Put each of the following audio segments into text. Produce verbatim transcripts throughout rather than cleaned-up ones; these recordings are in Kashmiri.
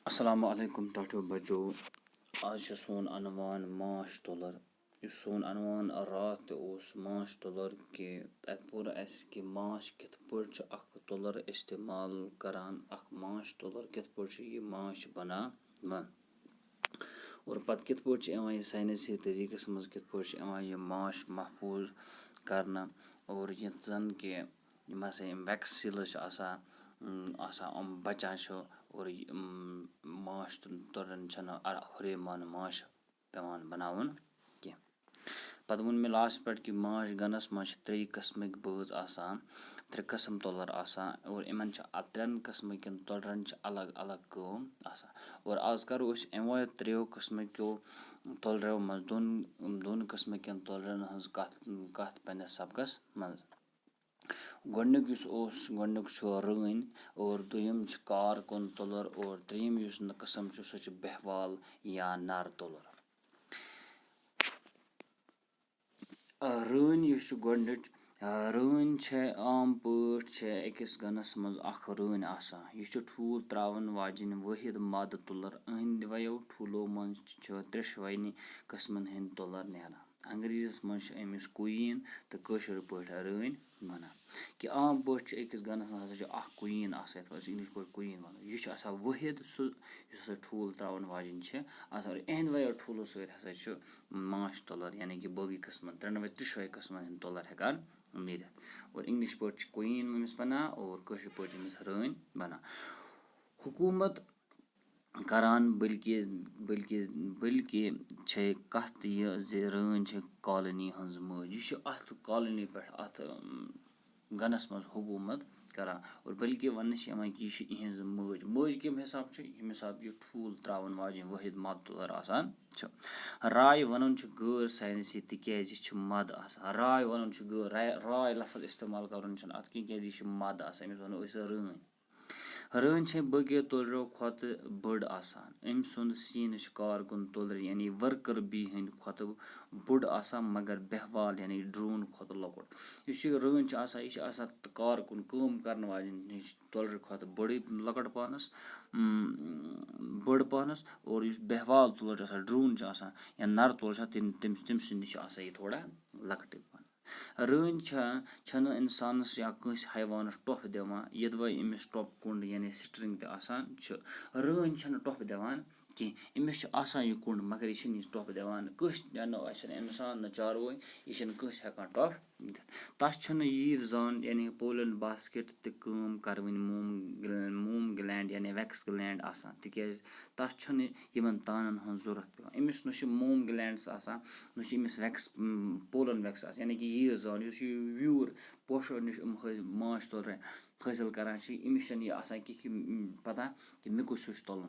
السلام علیکم ٹاٹھیو بچو۔ آز چھُ سون عنوان ماچھ تُلر۔ یُس سون عنوان راتھ تہِ اوس ماچھ تُلر، کہِ تَتہِ پوٚر اَسہِ کہِ ماچھ کِتھ پٲٹھۍ چھُ اکھ تُلر استعمال کران، اکھ ماچھ تُلر کِتھ پٲٹھۍ چھُ یہِ ماچھ بناوان، اور پتہٕ کِتھ پٲٹھۍ چھُ یِوان یہِ ساینسی طریٖقس منٛز کِتھ پٲٹھۍ چھُ یِوان یہِ ماچھ محفوٗظ کرنہٕ، اور یِتھ زن کہِ یِم ہسا یِم ویکس سیلٕز چھِ آسان، اۭں، آسان، یِم بچان چھِ، اور یہِ، اۭں، ماچھ تُلرٮ۪ن چھَنہٕ اَ-، ہُرے مانہٕ ماچھ پٮ۪وان بَناوُن کینٛہہ۔ پَتہٕ ووٚن مےٚ لاسٹَس پٮ۪ٹھ کہِ ماچھ گَنَس منٛز چھِ ترٛیٚیہِ قٕسمٕکۍ بٲژ آسان، ترٛےٚ قٕسٕم تُلر آسان، اور یِمَن چھِ اَتھ ترٛٮ۪ن قٕسمٕکٮ۪ن تُلرَن چھِ الگ الگ کٲم آسان۔ اور آز کَرو أسۍ یِموٕے ترٛیٚیو قٕسمٕکیو تُلرو منٛز دۄن، دۄن قٕسمٕکٮ۪ن تُلرَن ہٕنٛز کَتھ، کَتھ پنٛنِس سبقَس منٛز۔ گۄڈٕنیُک یُس اوس، گۄڈٕنیُک چھُ رٲنۍ، اور دوٚیِم چھُ کارکُن تُلر، اور ترٛیٚیِم یُس نہٕ قٕسم چھُ، سُہ چھُ بہوال یا نر تُلر۔ آ، رٲنۍ یُس چھُ گۄڈٕنِچ، آ، رٲنۍ چھےٚ عام پٲٹھۍ چھےٚ أکِس گَنَس منٛز اکھ رٲنۍ آسان۔ یہِ چھُ ٹھوٗل ترٛاوَن واجیٚنۍ وٲحد مادٕ تُلر۔ أہنٛدِ وَیو ٹھوٗلو منٛز چھِ ترٛٮ۪شوَے قٕسمَن ہٕنٛدۍ تُلر نیران۔ انگریزیس منٛز چھِ أمِس queen تہٕ کٲشِر پٲٹھۍ رٲنۍ وَنان۔ کہِ عام پٲٹھۍ چھُ أکِس گَنَس منٛز ہسا چھُ اکھ queen آسان، یَتھ أسۍ English پٲٹھۍ queen وَنو۔ یہِ چھُ آسان وٲحد سُہ یُس ہسا ٹھوٗل ترٛاوَن واجیٚنۍ چھِ آسان۔ اور اِہِنٛدِ وَیو ٹھوٗلو سۭتۍ ہسا چھُ ماچھ تُلر، یعنی کہِ باقٕے قٕسمَن، ترٛٮ۪نوَے ترٛٮ۪شوَے قٕسمَن ہٕنٛدۍ تُلر ہٮ۪کان نیٖرِتھ۔ اور English پٲٹھۍ چھِ queen أمِس وَنان اور کٲشِر پٲٹھۍ أمِس رٲنۍ وَنان۔ حکوٗمت کران، بلکہِ، بلکہِ، بلکہِ چھے کتھ یہِ زِ رٲنۍ چھے کالونی ہٕنٛز مٲج۔ یہِ چھُ اتھ کالونی پٮ۪ٹھ، اتھ، اۭں، گنس منٛز حکوٗمت کران۔ اور بلکہِ وننہٕ چھِ یِوان کہِ یہِ چھِ یِہنٛز مٲج۔ مٲج کمہِ حساب چھِ؟ ییٚمہِ حساب یہِ ٹھوٗل ترٛاوَن واجیٚنۍ وٲحد مادٕ تُلر آسان چھُ۔ راے ونُن چھُ غٲر ساینسی، تِکیازِ یہِ چھُ مادٕ آسان۔ راے ونُن چھُ غٲر، راے، راے لفظ استعمال کرُن چھُنہٕ اتھ کینٛہہ، کیازِ یہِ چھُ مادٕ آسان، أمِس ونو أسۍ رٲنۍ۔ رٲنۍ چھےٚ باقیو تُلرو کھۄتہٕ بٔڑ آسان۔ أمۍ سُنٛد سیٖنہٕ چھُ کارکُن تُلرِ، یعنی worker bee ہٕنٛدِ کھۄتہٕ بوٚڑ آسان، مگر بہوال، یعنی drone کھۄتہٕ لۄکُٹ۔ یُس یہِ رٲنۍ چھِ آسان، یہِ چھِ آسان تہٕ کارکُن، کٲم کَرَن واجیٚنۍ نِش تُلرِ کھۄتہٕ بٔڑٕے، لۄکٕٹ پانَس، اۭں، بٔڑ پانَس، اور یُس بہوال تُلر چھُ آسان، drone چھُ آسان، یا نَرٕ تُلر چھُ آسان، تٔمۍ، تٔمۍ، تٔمۍ سٕنٛدِ نِش چھِ آسان یہِ تھوڑا لۄکٹٕے پَہَن۔ رٲنۍ چھا، چھَنہٕ اِنسانَس یا کٲنٛسہِ حیوانَس ٹۄپھ دِوان، یوٚدوَے أمِس ٹۄپھ کُنٛڈ یعنی string تہِ آسان چھُ۔ رٲنۍ چھَنہٕ ٹۄپھ دِوان کینٛہہ، أمِس چھُ آسان یہِ کُنٛڈ، مگر یہِ چھِنہٕ یہِ ٹۄپھ دِوان کٲنٛسہِ، یا نہٕ آسہِ نہٕ اِنسان، نہ چاروٲے، یہِ چھِنہٕ کٲنٛسہِ ہٮ۪کان ٹۄپھ دِتھ۔ تَس چھُنہٕ ییٖر زان یعنی pollen basket تہِ کٲم کَرٕوٕنۍ موم گل-، موم gland یعنی wax gland آسان، تِکیٛازِ تَس چھُنہٕ یِمَن تانَن ہٕنٛز ضوٚرَتھ پٮ۪وان۔ أمِس نہ چھِ موم glands آسان، نہ چھِ أمِس wax، اۭں، pollen wax آسان، یعنی کہِ ییٖر زان، یُس یہِ ویوٗر پوشو نِش یِم حٲ-، ماچھ تُلرِ حٲصِل کران چھِ، أمِس چھَنہٕ یہِ آسان کینٛہہ کہِ، اۭں، پَتہ کہِ مےٚ کُس ہیوٗ چھُ تُلُن۔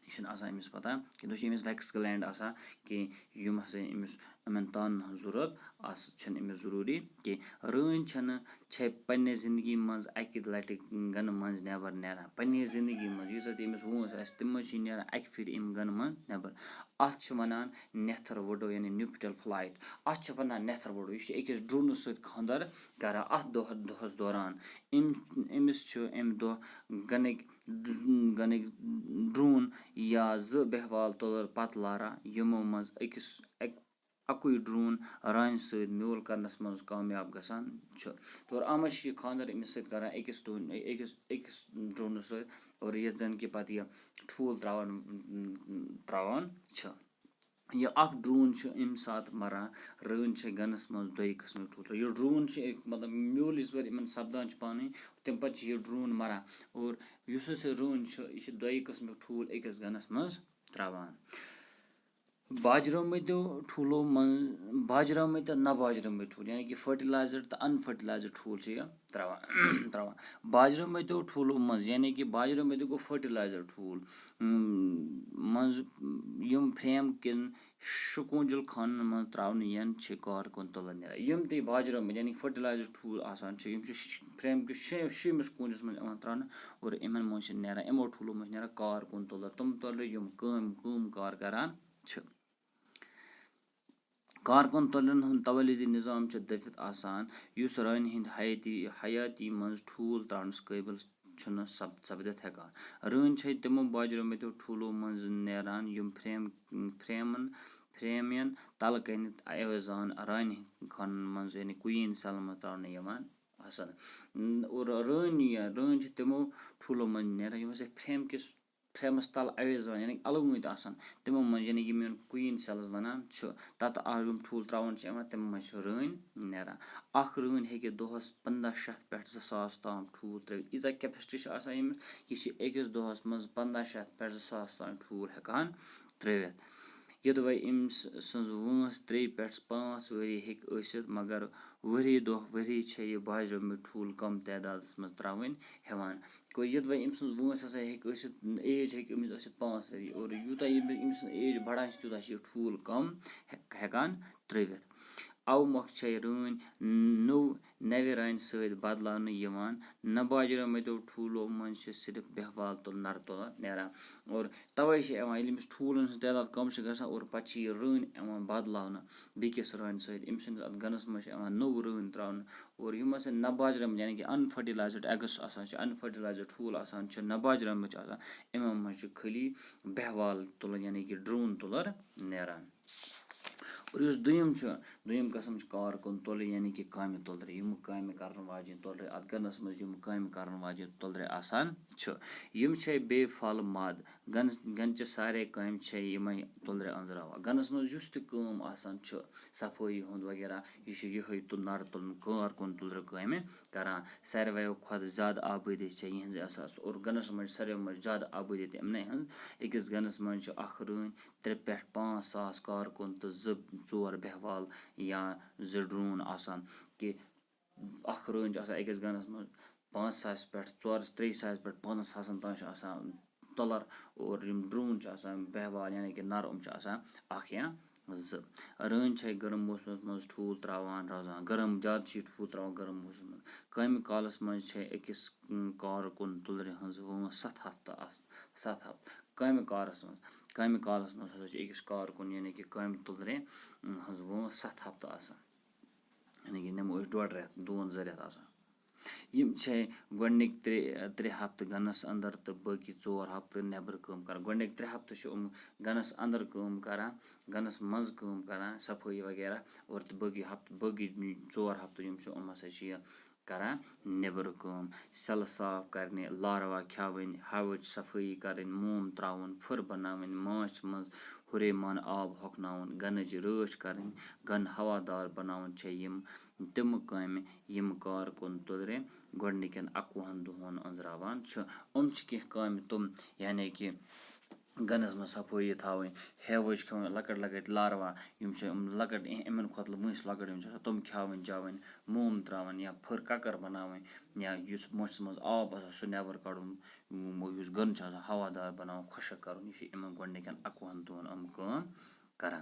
یہِ چھَنہٕ آسان أمِس پَتہ کینٛہہ، نہ چھِ أمِس wax gland آسان کینٛہہ، یِم ہسا أمِس، یِمَن تانَن ہٕنٛز ضوٚرَتھ آسہٕ، چھَنہٕ أمِس ضروٗری کینٛہہ۔ رٲنۍ چھَنہٕ چھےٚ پننہِ زندگی منٛز اَکہِ لٹہِ گنہٕ منٛز نٮ۪بر نیران۔ پننہِ زندگی منٛز یُس زَن تٔمِس وٲنٛس آسہِ، تِم حظ چھِ نیران اَکہِ پھِرِ اَمہِ گنہٕ منٛز نٮ۪بر۔ اَتھ چھِ وَنان نٮ۪تھر وُڈو، یعنی nuptial flight۔ اَتھ چھِ وَنان نٮ۪تھر وُڈو۔ یہِ چھِ أکِس drone سۭتۍ خانٛدر کران۔ اَتھ دۄہ-، دۄہَس دوران أمۍ، أمِس چھُ اَمہِ دۄہ گنٕکۍ، گنٕکۍ drone یا زٕ بہوال تُلر پتہٕ لاران، یِمو منٛز أکِس، اَکہِ اَکُے drone رانہِ سۭتۍ میول کرنَس منٛز کامیاب گژھان چھُ۔ تور اَمَس چھُ یہِ خانٛدر أمِس سۭتۍ کران أکِس دۄن-، أکِس، أکِس drone سۭتۍ، اور یَتھ زَن کہِ پَتہٕ یہِ ٹھوٗل ترٛاوان، ترٛاوان چھِ۔ یہِ اَکھ drone چھُ اَمہِ ساتہٕ مَران، رٲنۍ چھِ گَنَس منٛز دۄیہِ قٕسمٕکۍ ٹھوٗل۔ یہِ drone چھِ، مطلب، میول یِژ پھِر یِمَن سَپدان چھِ پانہٕ ؤنۍ، تَمہِ پَتہٕ چھِ یہِ drone مَران۔ اور یُس ہسا رٲنۍ چھُ، یہِ چھِ دۄیہِ قٕسمٕکۍ ٹھوٗل أکِس گَنَس منٛز ترٛاوان۔ باجرٲومٕتیو ٹھوٗلو منٛز، باجرٲومٕتۍ تہٕ نہ باجرٲومٕتۍ ٹھوٗل، یعنی کہِ fertilized تہٕ unfertilized ٹھوٗل چھِ یہِ ترٛاوان، ترٛاوان۔ باجرٲومٕتیو ٹھوٗلو منٛز، یعنی کہِ باجرٲومٕتیو گوٚو fertilized ٹھوٗل، اۭں، منٛز یِم frame کٮ۪ن شُکوٗنجل خانن منٛز ترٛاونہٕ یِن، چھِ کارکُن تُلر نیران۔ یِم تہِ باجرٲومٕتۍ، یعنی fertilized ٹھوٗل آسان چھِ، یِم چھِ ش-، frame کِس شے-، شیٚیمِس کوٗنجس منٛز یِوان ترٛاونہٕ اور یِمن منٛز چھِ نیران، یِمو ٹھوٗلو منٛز چھِ نیران کارکُن تُلر، تِم تُلرِ یِم کٲم، کٲم کار کران چھِ۔ کارکُن تُلرٮ۪ن ہُنٛد تولیٖدی نظام چھُ دٔپِتھ آسان، یُس رانہِ ہٕنٛدِ حیٲتی، حیٲتی منٛز ٹھوٗل ترٛاونَس قٲبِل چھُنہٕ سپ-، سپدِتھ ہٮ۪کان۔ رٲنۍ چھے تِمو باجرٲومٕتیو ٹھوٗلو منٛز نیران، یِم فریم، فریمن، فریمین تلہٕ کنہِ عوضان رانہِ خانن منٛز، یعنی queen cell منٛز ترٛاونہٕ یِوان آسان۔ اور رٲنۍ، یا رٲنۍ چھِ تِمو ٹھوٗلو منٛز نیران، یِم ہسا فریم کِس، فریمس تل عوضان، یعنی الگ وٲنۍ تہِ آسان، تِمو منٛز، یعنی یِم یِم queen cells وَنان چھِ، تَتھ آ-، یِم ٹھوٗل ترٛاوان چھِ یِوان، تِمن منٛز چھِ رٲنۍ نیران۔ اکھ رٲنۍ ہیٚکہِ دۄہس پنٛداہ شیٚتھ پٮ۪ٹھ زٕ ساس تام ٹھوٗل ترٲوِتھ۔ ییٖژاہ capacity چھِ آسان أمِس، یہِ چھِ أکِس دۄہس منٛز پنٛداہ شیٚتھ پٮ۪ٹھ زٕ ساس تام ٹھوٗل ہٮ۪کان ترٲوِتھ۔ یوٚدوَے أمۍ س-، سٕنٛز وٲنٛس ترٛیٚیہِ پٮ۪ٹھ پانٛژھ ؤری ہیٚکہِ ٲسِتھ، مگر ؤری دۄہ ؤری چھےٚ یہِ باجرٲومٕتۍ ٹھوٗل کم تعدادس منٛز ترٛاوٕنۍ ہٮ۪وان۔ گوٚو، یوٚدوَے أمۍ سٕنٛز وٲنٛس ہسا ہیٚکہِ ٲسِتھ، age ہیٚکہِ أمِس ٲسِتھ پانٛژھ ؤری، اور یوٗتاہ ییٚمہِ، أمۍ سٕنٛز age بڑان چھِ، تیوٗتاہ چھِ یہِ ٹھوٗل کم ہٮ۪ک-، ہٮ۪کان ترٛٲوِتھ۔ اَوٕ مۄکھٕ چھےٚ رٲنۍ نوٚو، نَوِ رانہِ سۭتۍ بدلاونہٕ یِوان۔ نہ باجرٲومٕتیو ٹھوٗلو منٛز چھِ صرف بیہوال تُلہٕ، نَرٕ تُلہٕ نیران۔ اور تَوَے چھِ یِوان، ییٚلہِ أمِس ٹھوٗلَن ہٕنٛز تعداد کَم چھِ گژھان اور پَتہٕ چھِ یہِ رٲنۍ یِوان بدلاونہٕ بیٚکِس رانہِ سۭتۍ۔ أمۍ سٕنٛدِس اَتھ گَنَس منٛز چھِ یِوان نٔو رٲنۍ ترٛاونہٕ۔ اور یِم ہسا نہ باجرٲومٕتۍ، یعنی کہِ unfertilized eggs آسان چھِ، unfertilized ٹھوٗل آسان چھِ، نہ باجرٲومٕتۍ چھِ آسان، یِمَن منٛز چھِ خٲلی بیہوال تُلہٕ، یعنی کہِ ڈرٛوٗن تُلَر نیران۔ اور یُس دوٚیِم چھُ، دوٚیِم قٕسٕم چھُ کارکُن تُلرِ، یعنی کہِ کامہِ تُلرِ، یِم کامہِ کَرَن واجیٚنۍ تُلرِ، اَتھ گَنَس منٛز یِم کامہِ کَرَن واجیٚنۍ تُلرِ آسان چھِ۔ یِم چھِ بیٚیہِ پھل ماد، گَنَس، گَنچہِ سارے کامہِ چھِ یِمَے تُلرِ أنٛزراوان۔ گَنَس منٛز یُس تہِ کٲم آسان چھُ، صفٲیی ہُنٛد وغیرہ، یہِ چھُ یِہوٚے تُل-، نَرٕ تُلُن، کارکُن تُلرِ کامہِ کَران۔ ساروِیو کھۄتہٕ زیادٕ آبٲدی چھےٚ یِہٕنٛز احساس، اور گَنَس منٛز چھِ ساروِیو منٛز زیادٕ آبٲدی تہِ یِمنٕے ہٕنٛز۔ أکِس گَنَس منٛز چھِ اَکھ رٲنۍ، ترٛےٚ پٮ۪ٹھ پانٛژھ ساس کارکُن تہٕ زٕ ژور بیہوال یا زٕ ڈرون آسان، کہِ اکھ رٲنۍ چھِ آسان أکِس گَنَس منٛز پانٛژھ ساس پٮ۪ٹھ ژور، ترٛےٚ ساس پٮ۪ٹھ پانٛژَن ساسَن تام چھِ آسان تُلَر، اور یِم ڈرون چھِ آسان بیہوال، یعنی کہِ نَر، یِم چھِ آسان اکھ یا زٕ۔ رٲنۍ چھِ گرم موسمَس منٛز ٹھوٗل ترٛاوان روزان۔ گرم، زیادٕ چھِ یہِ ٹھوٗل ترٛاوان گرم موسمَس منٛز۔ کامہِ کالَس منٛز چھِ أکِس، اۭں، کارکُن تُلرِ ہٕنٛز وٲنٛس ستھ ہفتہٕ آس-، ستھ ہفتہٕ۔ کامہِ کارَس منٛز، کامہِ کالَس منٛز ہسا چھِ أکِس کارکُن، یعنی کہِ کامہِ تُلرِ، اۭں، ہٕنٛز وٲنٛس ستھ ہفتہٕ آسان۔ یعنی کہِ نِمو أسۍ ڈۄڈ رٮ۪تھ، دوٗن زٕ رٮ۪تھ آسان۔ یِم چھِ گۄڈٕنِکۍ ترٛےٚ، ترٛےٚ ہفتہٕ گَنَس اندر تہٕ باقٕے ژور ہفتہٕ نٮ۪برٕ کٲم کران۔ گۄڈٕنِکۍ ترٛےٚ ہفتہٕ چھِ یِم گَنَس اندر کٲم کران، گَنَس منٛز کٲم کران، صفٲیی وغیرہ، اور تہٕ باقٕے ہفتہٕ، باقٕے ژور ہفتہٕ یِم چھِ، یِم ہسا چھِ یہِ کران نٮ۪برٕ کٲم۔ سیٚلہٕ صاف کرنہِ، لاروا کھیاوٕنۍ، ہاوٕچ صفٲیی کرٕنۍ، موم تراوُن، پھٕر بناوٕنۍ، ماچھ منٛز ہُرے مانہٕ آب ہۄکھناوُن، گنٕچ رٲچھ کرٕنۍ، گن ہوادار بناوُن چھےٚ یِم تِم کامہِ یِم کارکُن تُلرِ گۄڈٕنِکٮ۪ن اَکوُہَن دۄہَن أنٛزراوان چھُ۔ یِم چھِ کینٛہہ کامہِ تِم، یعنی کہِ گَنَس منٛز صفٲیی تھاوٕنۍ، ہیوٕج کھیوٚن، لۄکٕٹۍ لۄکٕٹۍ لاروا، یِم چھِ یِم لۄکٕٹۍ، یِم-، یِمَن کھۄتہٕ وٲنٛسہِ لۄکٕٹۍ یِم چھِ آسان، تِم کھیاوٕنۍ چاوٕنۍ، موم ترٛاوٕنۍ یا پھٕر کَکَر بَناوٕنۍ، یا یُس مۄچھَس منٛز آب آسان، سُہ نٮ۪بَر کَڑُن، یُس گَن چھُ آسان، ہوادار بَناوُن، خۄشٕک کَرُن، یہِ چھِ یِمَن گۄڈٕنِکٮ۪ن اَکوُہَن دۄہَن یِم کٲم کَران۔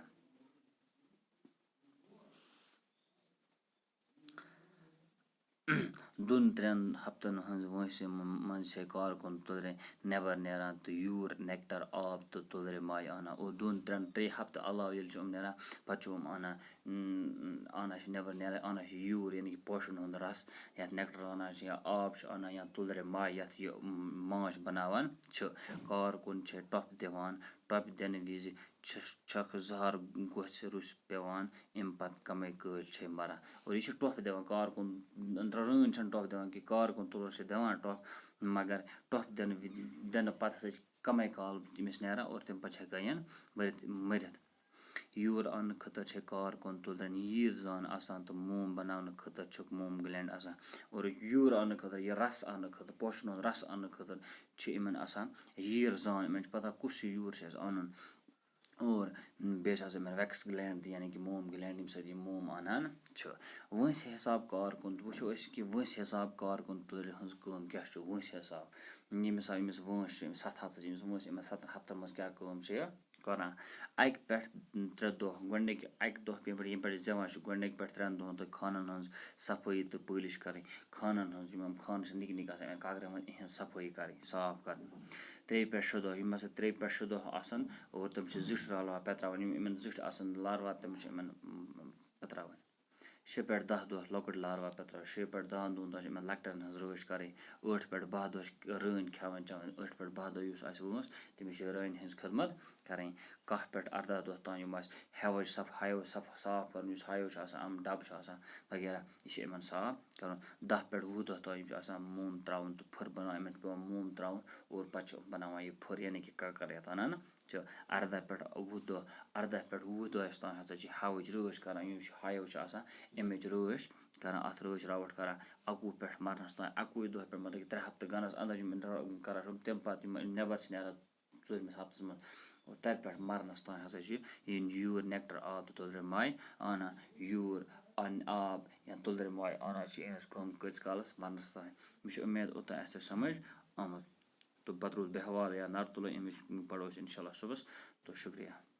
دۄن ترٛٮ۪ن ہفتن ہٕنٛز وٲنٛسہِ م-، منٛز چھِ کارکُن تُلرِ نٮ۪بر نیران تہٕ یوٗر، nectar، آب تہٕ تُلرِ مایہِ انان۔ اور دۄن ترٛٮ۪ن، ترٛےٚ ہفتہٕ علاوٕ ییٚلہِ چھِ یِم نیران، پتہٕ چھِ یِم انان، اۭں، انان چھِ نٮ۪بر نیران، انان چھِ یوٗر، یعنی کہِ پوشن ہُنٛد رس، یتھ nectar ونان چھِ، یا آب چھِ انان، یا تُلرِ ماے، یتھ یہِ، اۭں، ماچھ بناوان چھِ۔ کارکُن چھِ ٹۄپھ دِوان، ٹۄپھ دِنہٕ وِزِ چھِ، چھکھ زہر گۄژھِ روٚس پٮ۪وان، اَمہِ پتہٕ کمٕے کٲلۍ چھے مران۔ اور یہِ چھِ ٹۄپھ دِوان کارکُن، رٲنۍ چھَنہٕ ٹۄپھ دِوان کینٛہہ، کارکُن تُلر چھِ دِوان ٹۄپھ، مگر ٹۄپھ دِنہٕ وِ-، دِنہٕ پتہٕ ہسا چھِ کمٕے کال أمِس نیران اور تَمہِ پتہٕ چھِ ہٮ۪کان یہِ مٔرِتھ، مٔرِتھ۔ یوٗر اننہٕ خٲطرٕ چھِ کارکُن تُلرٮ۪ن ییٖر زان آسان تہٕ موم بناونہٕ خٲطرٕ چھُکھ موم gland آسان۔ اور یوٗر اننہٕ خٲطرٕ، یہِ رس اننہٕ خٲطرٕ، پوشن ہُنٛد رس اننہٕ خٲطرٕ چھِ یِمن آسان ییٖر زان، یِمن چھِ پتہ کُس ہیوٗ یوٗر چھِ اَسہِ اَنُن۔ اور بیٚیہِ چھِ آسان یِمَن wax gland تہِ، یعنی کہِ موم gland، ییٚمہِ سۭتۍ یِم موم اَنان چھِ۔ وٲنٛسہِ حِساب کارکُن، وٕچھو أسۍ کہِ وٲنٛسہِ حِساب کارکُن تُلرِ ہٕنٛز کٲم کیٛاہ چھِ وٲنٛسہِ حِساب۔ ییٚمہِ حِساب أمِس وٲنٛس چھِ، أمِس ستھ ہفتہٕ چھِ أمِس وٲنٛسہِ، أمِس ستَن ہفتَن منٛز کیٛاہ کٲم چھِ یہِ کران؟ اَکہِ پٮ۪ٹھ ترٛےٚ دۄہ، گۄڈٕنِکۍ اَکہِ دۄہ پٮ۪ٹھ، ییٚمہِ پٮ۪ٹھ یہِ زٮ۪وان چھُ، گۄڈٕنِکۍ پٮ۪ٹھ ترٛٮ۪ن دۄہَن تہٕ خانَن ہٕنٛز صفٲیی تہٕ پٲلِش کَرٕنۍ۔ خانَن ہٕنٛز، یِم یِم خانہٕ چھِ نِکۍ نِکۍ آسان، یِمَن کاکرٮ۪ن منٛز، یِہٕنٛز صفٲیی کَرٕنۍ، صاف کَرٕنۍ۔ ترٛیٚیہِ پٮ۪ٹھ شےٚ دۄہ، یِم ہسا ترٛیٚیہِ پٮ۪ٹھ شےٚ دۄہ آسَن اور تِم چھِ زِٹھۍ لاروا پٮ۪تراوان، یِم یِمَن زِٹھۍ آسَن لاروا، تِم چھِ یِمَن، م، پٮ۪تراوٕنۍ۔ شےٚ پٮ۪ٹھ دَہ دۄہ لۄکٕٹ لاروا پٮ۪تھ ترٛاوان، شےٚ پٮ۪ٹھ دَہَن دۄہَن تام چھِ یِمَن لۄکٹٮ۪ن ہٕنٛز رٲچھ کَرٕنۍ، ٲٹھ پٮ۪ٹھ باہ دۄہ چھِ رٲنۍ کھٮ۪وان چٮ۪وان، ٲٹھ پٮ۪ٹھ باہ دۄہ یُس اَسہِ وٲنٛس، تٔمِس چھِ رٲنۍ ہٕنٛز خدمت کَرٕنۍ۔ کاہ پٮ۪ٹھ اَرداہ دۄہ تام یِم اَسہِ ہیوَے صف-، ہیو صف-، صاف کَرُن، یُس ہیو چھُ آسان، یِم ڈَبہٕ چھِ آسان وغیرہ، یہِ چھِ یِمَن صاف کَرُن۔ دَہ پٮ۪ٹھ وُہ دۄہ تام یِم چھِ آسان موم ترٛاوُن تہٕ پھٕر بَناوُن، یِمَن چھُ پٮ۪وان موم ترٛاوُن اور پَتہٕ چھِ یِم بَناوان یہِ پھٕر، یعنی کہِ کَکَر یَتھ وَنان چھِ۔ اَرداہ پٮ۪ٹھ وُہ دۄہ، اَرداہ پٮ۪ٹھ وُہ دۄہَس تام ہسا چھِ ہیوٕچ رٲچھ کران۔ یُس ہیو چھُ آسان، اَمِچ رٲچھ کران، اَتھ رٲچھ راوَٹھ کران اَکوُہ پٮ۪ٹھ مَرنَس تام، اَکوُہ دۄہ پٮ۪ٹھ، مطلب کہِ ترٛےٚ ہفتہٕ گنَس اندر یِم کران چھِ، تَمہِ پَتہٕ یِم نٮ۪بر چھِ نیران ژوٗرمِس ہفتَس منٛز، اور تَتہِ پٮ۪ٹھ مَرنَس تام ہسا چھِ یہِ یوٗر nectar آب تہٕ تُلرِ ماے اَنان۔ یوٗر اَن-، آب یا تُلرِ ماے اَنان چھِ أمِس کٲم کۭتِس کالَس؟ مَرنَس تام۔ مےٚ چھِ اُمید اوٚتام آسہِ تۄہہِ سمجھ آمُت۔ تہٕ پَتہٕ روٗد بیٚہوال یا نَرٕ تُلٕنۍ، اَمِچ پَرو أسۍ اِنشاء اللہ صُبحَس۔ تہٕ شُکریہ۔